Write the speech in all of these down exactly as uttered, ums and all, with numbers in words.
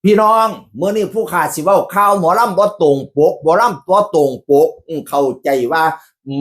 พี่น้อง มื้อนี้ผู้ข้าสิเว้าข่าวหมอลำบ่ตรงปก หมอลำบ่ตรงปก อืม เข้าใจว่า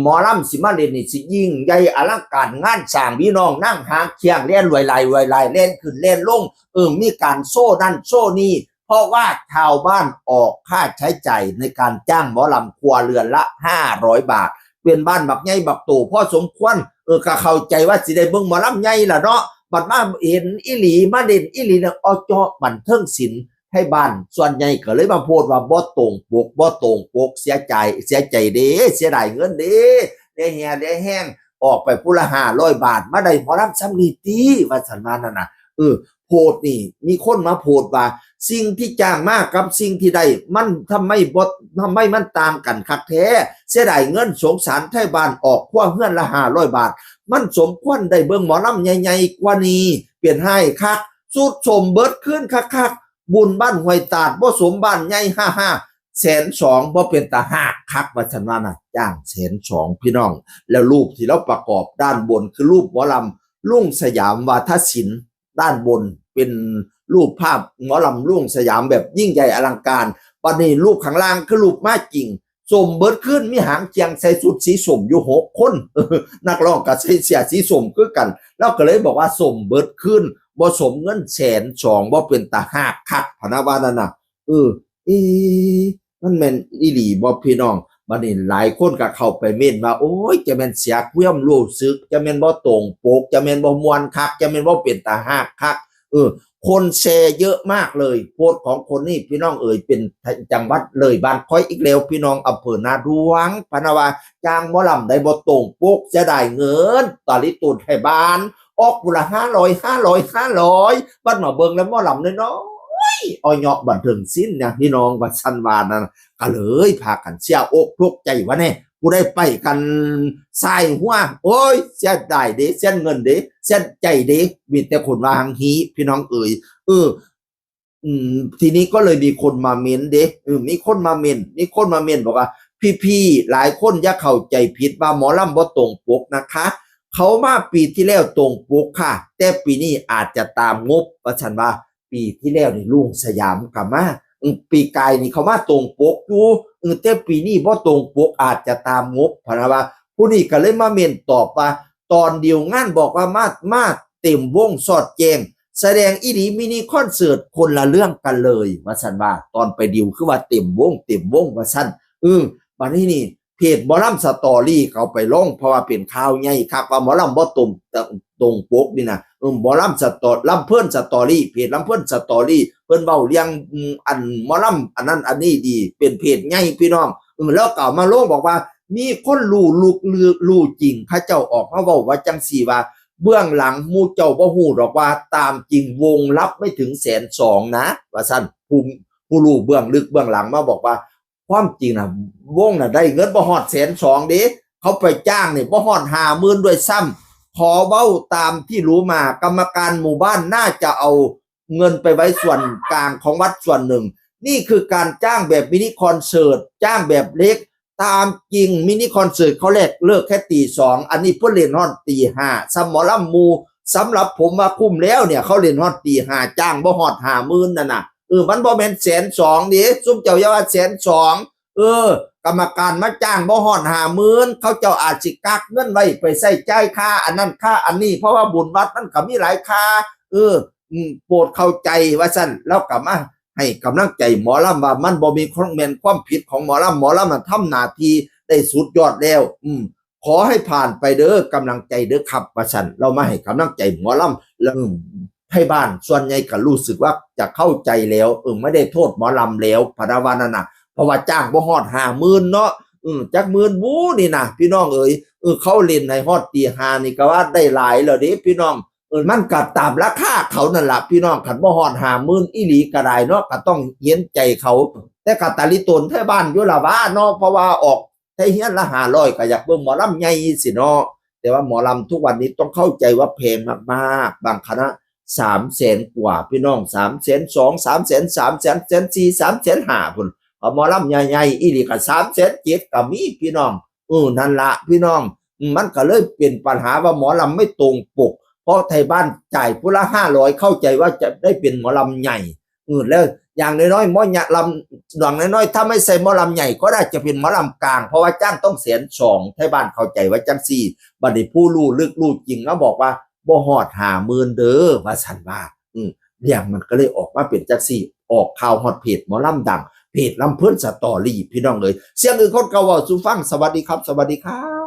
หมอลำสิมาเล่นนี่สิยิ่งใหญ่อลังการงานสร้าง พี่น้อง นั่งหางเคียงแล่นรวยลายรวยลาย แล่นขึ้นแล่นลง เออ มีการโชว์นั่นโชว์นี่ เพราะว่าชาวบ้านออกค่าใช้จ่ายในการจ้างหมอลำครัวเรือนละห้าร้อยบาท เป็นบ้านบักใหญ่บักโตพอสมควร เออ ก็เข้าใจว่าสิได้เบิ่งหมอลำใหญ่ล่ะเนาะ บัดมาเห็นอีหลี มาเล่นอีหลีเนี่ย อจ บันเทิงศิลป์ ไทบ้านส่วนใหญ่ก็เลยมาโพสต์ว่าบ่ตรงปก บ่ตรงปก เสียใจ เสียใจเด้ เสียดายเงินเด้ ได้แฮ่ได้แฮง ออกไปผู้ละห้าร้อยบาท มาได้หมอลำส่ำนี้ติ ว่าซั่นว่านั่นน่ะ เออ โพสต์นี่ มีคนมาโพสต์ว่า สิ่งที่จ้างมากับสิ่งที่ได้ มันทำไมบ่ ทำไมมันต่างกันคักแท้ เสียดายเงิน สงสารไทบ้าน ออกครัวเฮือนละห้าร้อยบาท มันสมควรได้เบิ่งหมอลำใหญ่ๆกว่านี้ เป็นไห้คัก สุดสมเบิดคืนคักๆ บุญบ้านห้วยตาดบ่สมบ้านใหญ่ ฮ่าๆ แสนสอง บ่เป็นตาหากคัก ว่าซั่นว่าน่ะ จ้างแสนสอง พี่น้อง แล้วรูปที่เราประกอบด้านบนคือรูปหมอลำลุงสยามวาทศิลป์ ด้านบนเป็นรูปภาพหมอลำลุงสยามแบบยิ่งใหญ่อลังการ บัดนี้รูปข้างล่างคือรูปมาจริง สมเบิดคืน มีหางเคียง ใส่ชุดสีส้มอยู่หกคน นักร้องก็ใส่เสื้อสีส้มคือกัน เราก็เลยบอกว่าสมเบิดคืน บ่สมเงินแสนสอง บ่เป็นตาหากคัก พะนะว่านั่นน่ะ เออ เอ๊ะ มันแม่นอีหลีบ่พี่น้อง บัดนี้หลายคนก็เข้าไปเม้นว่า โอ้ย จะแม่นเสียความรู้สึก จะแม่นบ่ตรงปก จะแม่นบ่ม่วนคัก จะแม่นบ่เป็นตาหากคัก เออ คนแชร์เยอะมากเลย โพสต์ของคนนี้ พี่น้องเอ๋ย เป็นจังหวัดเลยบ้านข้อยอีกแล้ว พี่น้อง อำเภอนาดวง พะนะว่า จ้างหมอลำได้บ่ตรงปก เสียดายเงิน ตาลิตูนไทบ้าน ออกผู้ละห้าร้อย ห้าร้อย ห้าร้อย บัดมาเบิ่งแล้วหมอลำน้อยๆ ออย บันเทิงศิลป์เนี่ย พี่น้อง ว่าซั่นว่านั่น ก็เลยพากันเสียอกทุกข์ใจว่าแน่ ผู้ใดไปกันสายหัว โอ้ย เสียดายเด้ เสียเงินเด้ เสียใจเด้ มีแต่คนว่าหังฮี พี่น้องเอ๋ย เออ อืม ทีนี้ก็เลยมีคนมาเม้นเด้ เออ มีคนมาเม้น มีคนมาเม้นบอกว่า พี่ๆ หลายคนอย่าเข้าใจผิดว่าหมอลำบ่ตรงปกนะคะ เขามาปีที่แล้วตรงปกค่ะ แต่ปีนี้อาจจะตามงบ ว่าซั่นว่า ปีที่แล้วนี่ลุงสยามก็มา อืม ปีกายนี่เขามาตรงปกอยู่ อืม แต่ปีนี้บ่ตรงปก อาจจะตามงบ พะนะว่า ผู้นี้ก็เลยมาเม้นตอบว่า ตอนดีลงานบอกว่ามา มาเต็มวงสอดแจ้ง แสดงอีหลีมินิคอนเสิร์ต คนละเรื่องกันเลย ว่าซั่นว่า ตอนไปดีลคือว่าเต็มวง เต็มวง ว่าซั่น เออ บัดนี้นี่ เพจหมอลำสตอรี่เขาไปลง เพราะว่าเป็นข่าวใหญ่คักว่าหมอลำบ่ตรง ตรงปกนี่นะ เออ หมอลำสตอ ลำเพลินสตอรี่ เพจลำเพลินสตอรี่ เพิ่นเว้าเรื่อง อืม อันหมอลำอันนั้นอันนี้ดี เป็นเพจใหญ่พี่น้อง เออ แล้วก็เอามาลงบอกว่า มีคนรู้ลึกรู้จริง เขาเจ้าออกมาเว้าว่าจังซี่ว่า เบื้องหลังหมู่เจ้าบ่ฮู้ดอกว่าตามจริงวงรับไม่ถึงแสนสองนะ ว่าซั่น ผู้ ผู้รู้เบื้องลึกเบื้องหลังมาบอกว่า ความจริงน่ะ วงน่ะได้เงินบ่ฮอดแสนสองเด้ เขาไปจ้างนี่บ่ฮอดห้าหมื่นด้วยซ้ำ ขอเว้าตามที่รู้มา กรรมการหมู่บ้านน่าจะเอาเงินไปไว้ส่วนกลางของวัดส่วนหนึ่ง นี่คือการจ้างแบบมินิคอนเสิร์ต จ้างแบบเล็ก ตามจริงมินิคอนเสิร์ตเขาแลกเลิกแค่ตีสอง อันนี้เพิ่นเล่นฮอดตีห้า ซ้ำหมอลำหมู่ สำหรับผมว่าคุ้มแล้วเนี่ย เขาเล่นฮอดตีห้า จ้างบ่ฮอดห้าหมื่นนั่นน่ะ เออ มันบ่แม่นแสนสองเด้ ซุมเจ้าอย่าว่าแสนสอง เออ กรรมการมาจ้างบ่ฮอดห้าหมื่น เขาเจ้าอาจสิกักเงินไว้ไปใช้จ่ายค่าอันนั้นค่าอันนี้ เพราะว่าบุญวัดมันก็มีหลายค่า เออ อืม โปรดเข้าใจ ว่าซั่น แล้วก็มาให้กำลังใจหมอลำว่ามันบ่มีความแม่นความผิดของหมอลำ หมอลำน่ะทำหน้าที่ได้สุดยอดแล้ว อืม ขอให้ผ่านไปเด้อ กำลังใจเด้อครับ ว่าซั่น เรามาให้กำลังใจหมอลำ แล้ว อืม ไทบ้านส่วนใหญ่ก็รู้สึกว่าจะเข้าใจแล้ว เออ ไม่ได้โทษหมอลำแล้ว พะนะว่านั่นน่ะ เพราะว่าจ้างบ่ฮอดห้าหมื่นเนาะ เออ จักหมื่นบูนี่นะ พี่น้องเอ๋ย เออ เขาเล่นให้ฮอดตีห้านี่ก็ว่าได้หลายแล้วเด้ พี่น้อง เออ มันก็ตามราคาเขานั่นล่ะ พี่น้อง คันบ่ฮอดห้าหมื่นอีหลีก็ได้เนาะ ก็ต้องเห็นใจเขา แต่ก็ตาลิตนไทบ้านอยู่ล่ะว่าเนาะ เพราะว่าออกไทเฮือนละห้าร้อย ก็อยากเบิ่งหมอลำใหญ่สิเนาะ แต่ว่าหมอลำทุกวันนี้ต้องเข้าใจว่าแพงมากๆ บางคณะสามแสนกว่า พี่น้อง สามแสนสอง สามแสนสาม แสน แสนสี่ สามแสนห้า พุ้น เอาหมอลำใหญ่ๆอีหลีก็สามแสนเจ็ดก็มี พี่น้อง เออ นั่นละ พี่น้อง อืม มันก็เลยเป็นปัญหาว่าหมอลำไม่ตรงปก เพราะไทบ้านจ่ายผู้ละห้าร้อย เข้าใจว่าจะได้เป็นหมอลำใหญ่ อืมแล้วอย่างน้อยๆหมอเนี่ยลำอย่างน้อยๆถ้าไม่ใช่หมอลำใหญ่ก็น่าจะเป็นหมอลำกลาง เพราะว่าจ้างต้องแสนสอง ไทยบ้านเข้าใจว่าจังซี่ บัดนี้ผู้รู้ลึกรู้จริงแล้วบอกว่าบ่ฮอดห้าหมื่นเด้อ ว่าซั่นว่า อืมเรื่องมันก็เลยออกมาเป็นจังซี่ ออกข่าวฮอดเพจหมอลำดัง เพจลำเพลินสตอรี่ พี่น้องเอ้ย เสียงอื่นคนเก่าเว้าสู่ฟัง สวัสดีครับ สวัสดีครับ